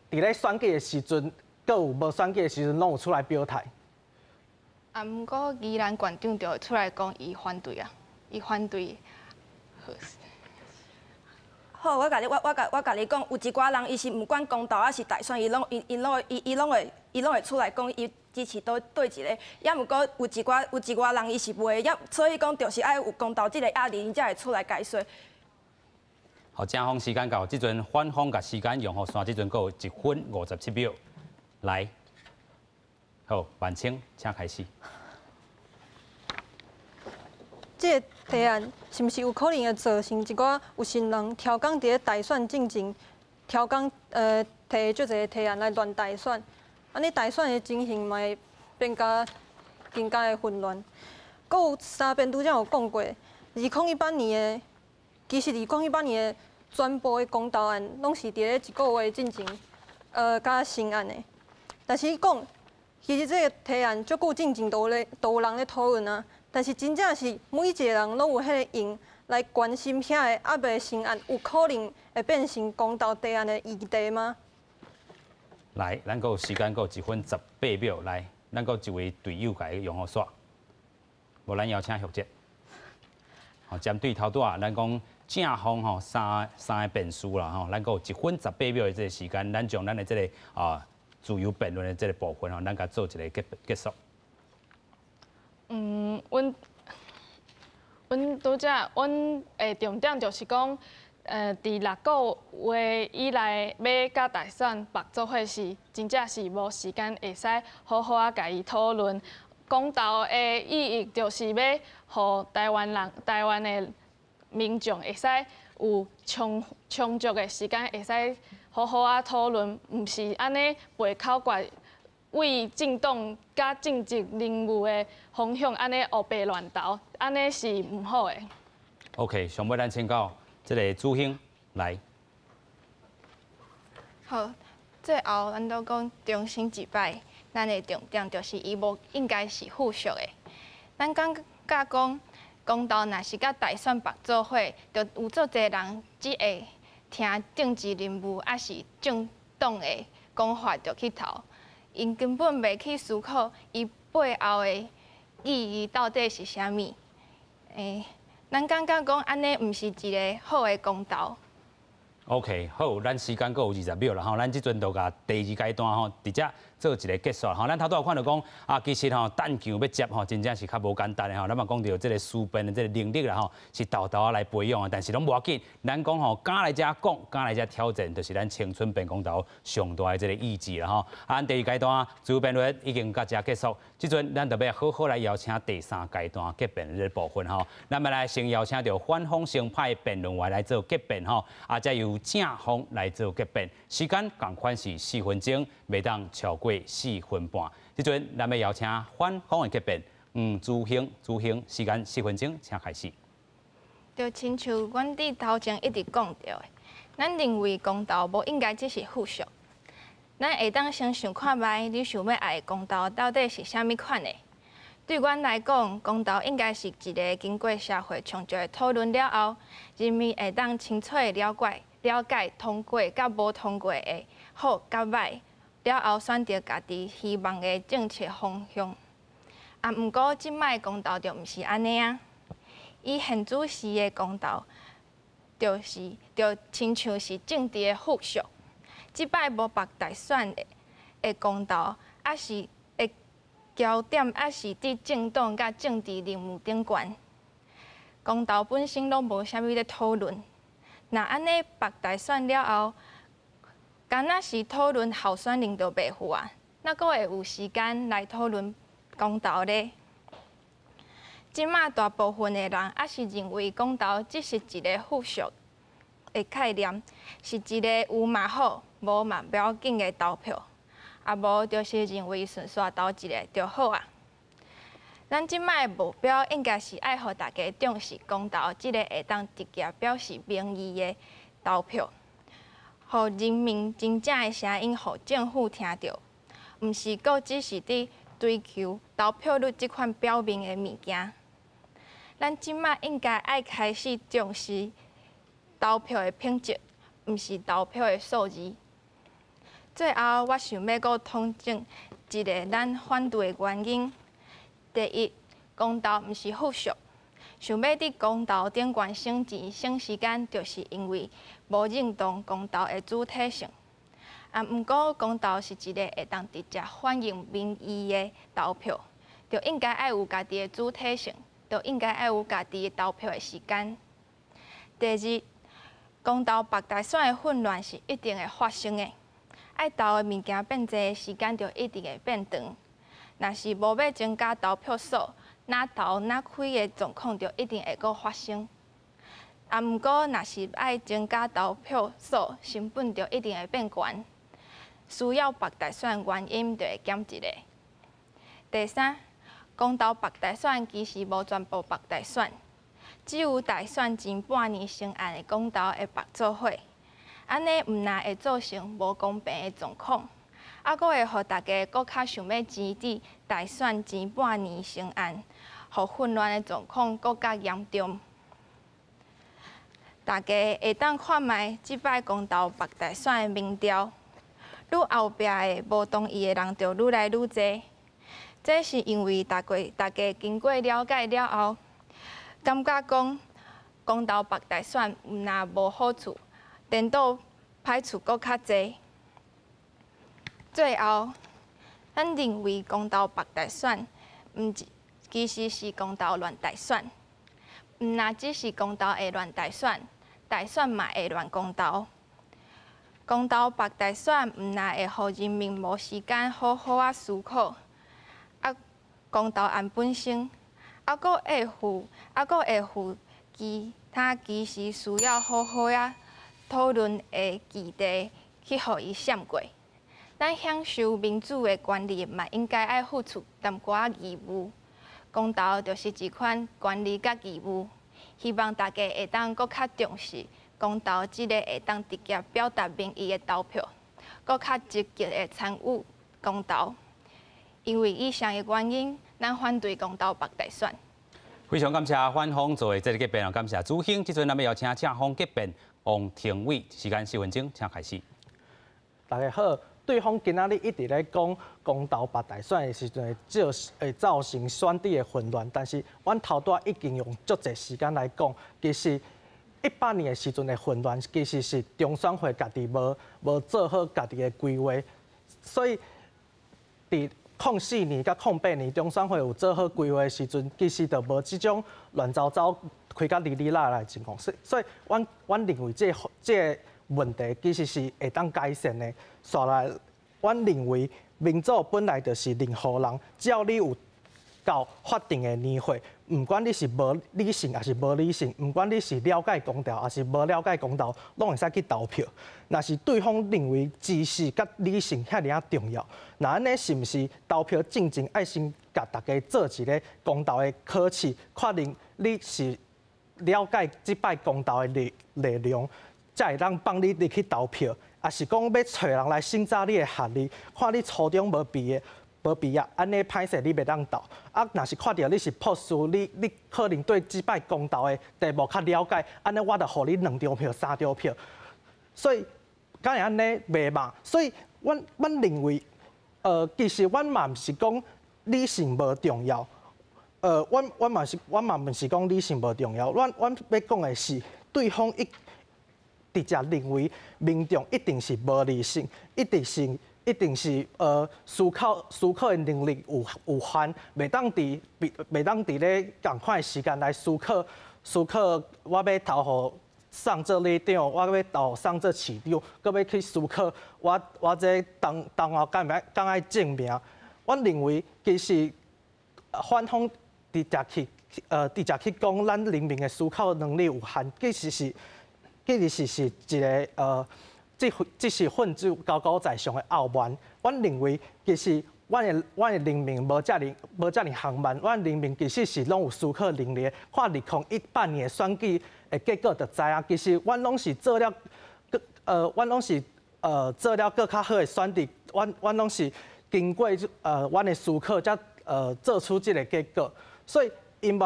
咧選舉的時陣，閣有無選舉的時陣，攏有出來表態？啊，毋過宜蘭縣長就出來講，伊反對啊，伊反對。好，我共你，我共你講，有一寡人伊是毋管公投抑是大選，伊攏伊伊攏會伊伊攏會伊攏會出來講，伊支持佗佗一个。抑毋過有一寡人伊是袂，抑所以講就是愛有公投這个壓力，𪜶才會出來解說。好，正方時間到，這陣反方共時間用予煞，這陣閣有1分57秒，來，好，萬青，請開始。這个提案是毋是有可能會造成一寡有心人刁工佇咧大選進前，刁工提足濟提案來亂大選，按呢大選的情形嘛會變甲更加的混亂。閣有三辯拄才有講過，二零一八年的，其實二零一八年的全部的公投案攏是佇咧一個月進前，佮成案的。但是伊講，其實這个提案足久進前都有人咧討論啊。但是真正是每一个人攏有彼个閒來關心遐个猶未成案，有可能會變成公投提案的議題嗎？來，咱閣有時間，閣有1分18秒，來，咱閣有一位隊友共伊用予煞。無，咱邀請玉哲。好，針對頭拄仔，咱講正方吼三个辯士啦吼，咱閣有1分18秒的這个時間，咱將咱的這个自由辯論的這个部分吼，咱共做一个結束。阮拄才，阮的重點就是講，佇6個月以內欲佮大選縛做伙是，真正是無時間會使好好仔共伊討論。公投的意義就是欲予台灣人、台灣的民眾會使有充足的時間，會使好好仔討論，毋是按呢袂口訣。為政黨佮政治人物的方向，按呢烏白亂投，按呢是毋好的。 OK，上尾咱請教這个主興來。好，最後咱都講重申一擺，咱的重點就是伊無應該是附屬的。咱感覺講公投若是佮大選縛做伙，就有足濟人只會聽政治人物抑是政黨的講法就去投。𪜶根本袂去思考伊背後的意義到底是啥物。咱感覺講按呢毋是一个好的公投。 OK，好，咱時間閣有20秒啦吼，咱這陣就共第二階段吼，直接做一个結束吼。咱頭拄有看著講啊，其實吼，彈球欲接吼，真正是較無簡單的吼。咱嘛講著這个思辨的這个能力啦吼，是沓沓仔來培養的，但是攏無要緊。咱講吼，敢來遮講，敢來遮挑戰，就是咱青春辯公投上大的這个意志啦吼。啊，咱第二階段自由辯論已經到遮結束，這陣咱就欲好好來邀請第三階段結辯的這个部分吼。咱欲來先邀請著反方先派辯論員來做結辯吼，啊，再由正方來做結辯，時間仝款是四分鐘，袂當超過四分半。這陣咱欲邀請反方的結辯，黃主興，主興，時間四分鐘，請開始。就親像阮佇頭前一直講著的，咱認為公投無應該只是附屬。咱會當先想看覓，你想欲愛的公投到底是啥物款的？對阮來講，公投應該是一个經過社會充足的討論了後，人民會當清楚的了解通過佮無通過的好佮歹，了後選擇家己希望的政策方向。啊，毋過這擺公投就毋是按呢啊！以現主時的公投，就是親像是政治的附屬。這擺無縛大選的公投，抑是的焦點，抑是佇政黨佮政治人物頂懸。公投本身攏無啥物咧討論。若按呢縛大選了後，敢若是討論候選人就袂赴啊，哪閣會有時間來討論公投咧？這馬大部分的人抑是認為公投只是一个附屬的概念，是一个有嘛好，無嘛不要緊的投票，啊無就是認為順紲投一个就好啊。咱這擺的目標應該是愛予大家重視公投這个會當直接表示民意的投票，予人民真正的聲音，予政府聽著，毋是閣只是佇追求投票率這款表面的物件。咱這擺應該愛開始重視投票的品質，毋是投票的數字。最後，我想欲閣統整一个咱反對的原因。第一，公投毋是附屬，想欲佇公投頂懸省錢省時間，就是因為無認同公投的主體性。啊，毋過公投是一个會當直接反映民意的投票，就應該愛有家己的主體性，就應該愛有家己的投票的時間。第二，公投縛大選的混亂是一定會發生的，愛投的物件變濟，時間就一定會變長。若是無欲增加投票所，若投若開的狀況就一定會閣發生。啊，毋過若是愛增加投票所，成本就一定會變懸。需要縛大選原因就會減一个。第三，公投縛大選其實無全部縛大選，只有大選前半年成案的公投會縛做伙，按呢毋但會造成無公平的狀況，猶閣會予大家閣較想欲爭佇大選前半年成案，予混亂的狀況閣較嚴重。大家會當看覓這擺公投縛大選的民調，愈後壁的無同意的人就愈來愈濟。這是因為大家大家經過了解了後，感覺講公投縛大選毋但無好處，顛倒歹處閣較濟。最後，咱認為公投縛大選，毋其實是公投亂大選，毋但只是公投會亂大選，大選嘛會亂公投。公投縛大選，毋但會予人民無時間好好仔思考，啊，公投案本身，猶閣會予其他其實需要好好仔討論的議題去予伊閃過。咱享受民主的權利，嘛應該愛付出淡薄仔義務。公投就是這款權利佮義務，希望大家會當閣較重視公投這个會當直接表達民意的投票，閣較積極的參與公投。因為以上的原因，咱反對公投縛大選。非常感謝反方做的這个結辯，感謝主興。這陣咱欲邀請正方結辯王庭偉，時間10分鐘，請開始。大家好。對方今仔日一直咧講公投縛大選的時陣，會造成選舉的混亂。但是，阮頭拄仔已經用足濟時間來講，其實18年的時陣的混亂，其實是中選會家己無做好家己的規劃，所以佇04年佮08年中選會有做好規劃的時陣，其實就無這種亂糟糟開甲哩哩啦啦的情況。所以，阮認為這个問題其實是會當改善的。紲來，阮認為民主本來就是任何人，只要你有到法定的年歲，毋管你是無理性抑是無理性，毋管你是了解公投抑是無了解公投，攏會使去投票。若是對方認為知識佮理性遐爾仔重要，那按呢是毋是投票進前愛先共大家做一个公投的考試，確認你是了解這擺公投的內容，才會當放你入去投票，抑是講欲揣人來審查你的學歷，看你初中無畢業，無畢業，按呢歹勢你袂當投。啊，若是看著你是博士，你可能對這擺公投的題目較了解，按呢我就予你兩張票、三張票。所以，敢會按呢袂嘛？所以，阮認為，其實阮嘛毋是講理性無重要，阮嘛毋是講理性無重要，阮欲講的是對方一直接認為民眾一定是無理性，一定是思考的能力有限，袂當佇咧仝款的時間來思考，我欲投予宋做里長，我欲投宋做市長，閣欲去思考我這當後敢愛正名。阮認為其實反方直接去講咱人民的思考能力有限，其實是一个，這是分子高高在上的傲慢。阮認為其實阮的人民無遮爾緩慢，阮人民其實是攏有思考能力。看2018年的選舉的結果就知影，其實阮攏是做了，阮攏是做了閣較好的選擇，阮攏是經過阮的思考，才做出這個結果。所以𪜶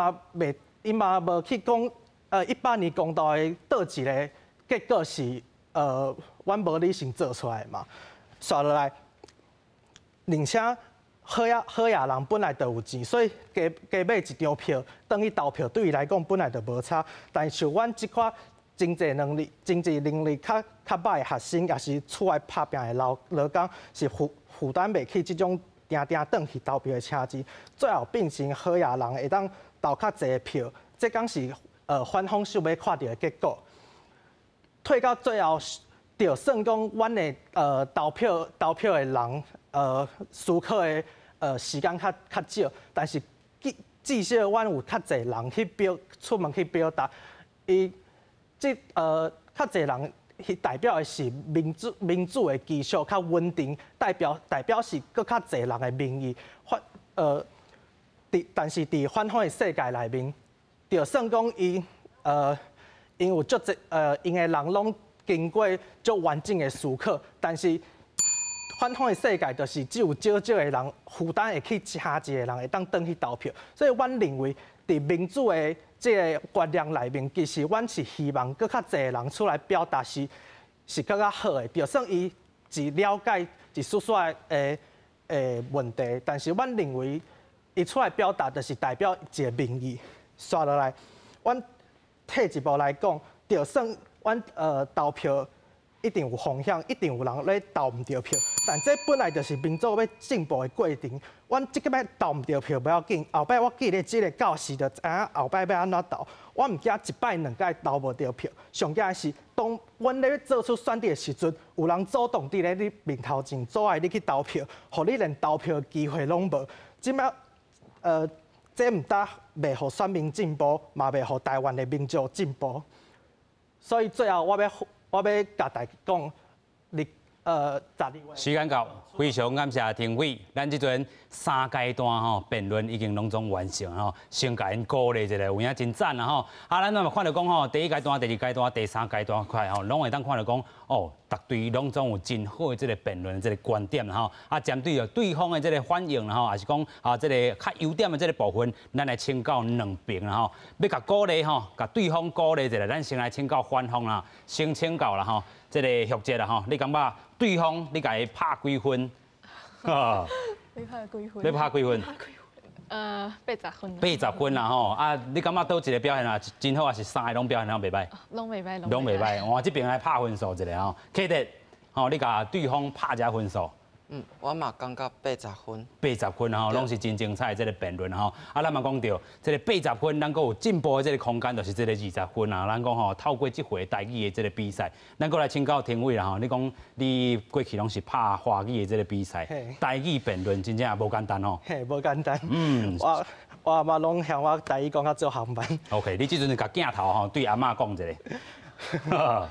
嘛無去講，18年公投的佗一个結果是阮無理性做出來的嘛。紲落來，而且好野人本來就有錢，所以加買一張票，轉去投票，對伊來講本來就無差。但是像阮這款經濟能力較䆀的學生，抑是厝內拍拚的勞工，是負擔袂起這種定定轉去投票的車錢，最後變成好野人會當投較濟票，這敢是反方想欲看著的結果。退到最後，就算講阮的投票的人思考的時間較少，但是至少阮有較濟人去出門去表達，伊這較濟人去代表的是民主的基礎較穩定，代表是閣較濟人的民意。但是佇反方的世界內面，就算講𪜶有足濟𪜶的人攏經過足完整的思考，但是反方的世界就是只有少少的人負擔會起車錢的人會當轉去投票，所以阮認為佇民主的這個觀念內面，其實阮是希望閣較濟人出來表達是閣較好的。就算伊只了解一絲絲的問題，但是阮認為伊出來表達就是代表一個民意。紲落來，阮退一步來講，就算阮投票一定有風險，一定有人咧投毋著票，但這本來就是民主欲進步的過程。阮這擺投毋著票無要緊，後擺我記得這个教示就知影後擺欲按怎投。我毋驚一擺兩擺投無著票，上驚的是當阮咧做出選擇的時陣，有人主動佇咧你面頭前阻礙你去投票，予你連投票的機會攏無。這擺這毋但袂予選民進步，嘛袂予台灣的民眾進步。所以最後我欲共大家講，你12月。時間到，非常感謝庭偉。咱這陣三階段吼辯論已經攏總完成吼，先共𪜶鼓勵一下，有影真讚啦吼。啊，咱嘛看著講吼，第一階段、第二階段、第三階段快吼，攏會當看著講哦，逐隊攏總有真好的這个辯論的這个觀點啦吼。啊，針對著對方的這个反應啦吼，抑是講啊這个較優點的這个部分，咱來請教兩邊啦吼。欲共鼓勵吼，共對方鼓勵一下，咱先來請教反方啦，先請教啦吼，這个學姐啦吼，你感覺對方你共伊拍幾分？你拍幾分？你拍幾分？80分。 80分啦吼！啊，你感覺佗一个表現啊真好，抑是三个攏表現攏袂䆀？攏袂䆀，攏袂䆀。哇，這邊來拍分數一下吼，啟德，吼，你共對方拍一下分數。嗯，我嘛感覺八十分。八十分吼，攏是真精彩的這个辯論吼。啊，咱嘛講著，這个八十分，咱閣有進步的這个空間，就是這个20分啊。咱講吼，透過這回台語的這个比賽，咱閣來請教庭偉啦吼。你講你過去攏是拍華語的這个比賽，台語辯論真正無簡單吼。嘿，無簡單。我阿嬤攏嫌我台語講較做含慢。 OK，你這陣共鏡頭吼對阿嬤講一下。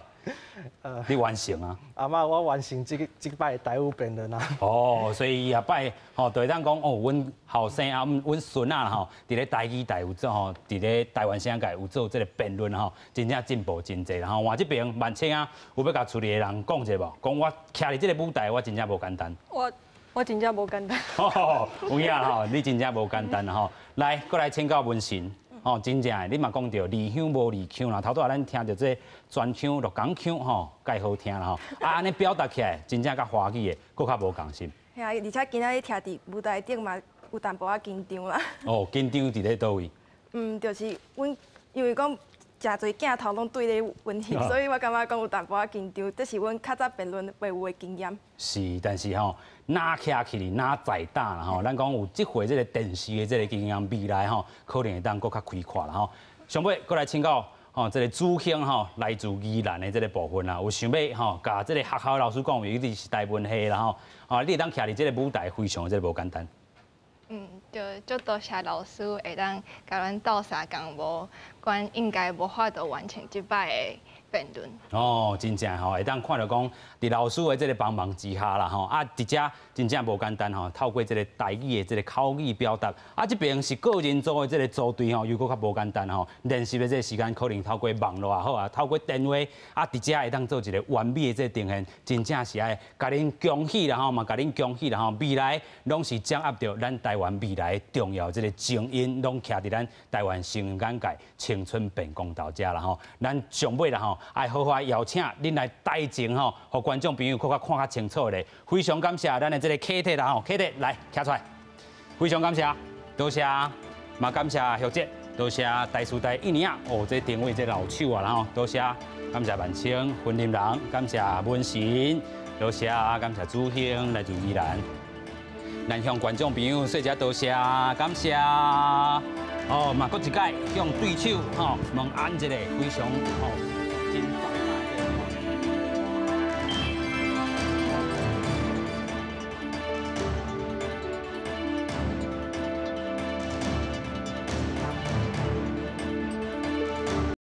你完成啊？阿嬤，我完成這擺台語辯論啊。哦，所以後擺吼，就會當講哦，阮後生啊，阮孫仔吼，佇咧台語台有做吼，佇咧台灣聲界有做這个辯論吼，真正進步真濟。然後換這邊萬青啊，有欲共厝裡的人講一下無？講我徛佇這个舞台，我真正無簡單。我真正無簡單。有影吼，你真正無簡單吼。來，閣來請教文神。哦，真正的，你嘛講著離鄉無離腔啦。頭拄仔咱聽著這泉腔、鹿港腔吼，蓋好聽啦吼。啊，按呢表達起來，真正佮華語的，閣較無仝心。嘿啊，而且今仔日徛佇舞台頂嘛，有淡薄仔緊張啦。哦，緊張佇咧佗位？嗯，就是阮因為講誠濟鏡頭攏對咧阮翕，所以我感覺講有淡薄仔緊張。這是阮較早辯論袂有的經驗。是，但是吼，若徛起來，若在打啦吼，咱講有這回這个電視的這个經驗，未來吼可能會當閣較開闊啦吼。上尾閣來請教吼，這个主興吼來自宜蘭的這个部分啦，有想欲吼共這个學校的老師講，因為你是台文系啦吼，啊，你會當徛佇這个舞台，非常這个無簡單。嗯，對，足多謝老師會當共阮鬥相共，無官應該無法度完成這擺的辯論。哦，真正吼，會當看著講，佇老師的這个幫忙之下啦吼，啊，佇遮真正無簡單吼，透過這个台語的這个口語表達，啊，這邊是個人組的這个組隊吼，又閣較無簡單吼，練習的這个時間可能透過網路也好啊，透過電話，啊，佇遮會當做一个完美的這个呈現，真正是愛共恁恭喜啦吼，嘛共恁恭喜啦吼，未來攏是掌握著咱台灣未來重要這个精英，攏徛佇咱台灣新眼界青春變公投遮啦吼，咱上尾啦吼，愛好好邀請恁來台前吼，予觀眾朋友閣較看較清楚咧。非常感謝咱的這个客體啦吼，客體來徛出來，非常感謝，多謝，嘛感謝學姐，多謝大師大一年啊，哦，這定位這老手啊，然後多謝，感謝萬青雲林人，感謝文神，多謝，感謝祖興來自宜蘭。咱向觀眾朋友說聲多謝，感謝。哦，嘛，閣一擺向對手吼問安一下，非常吼真。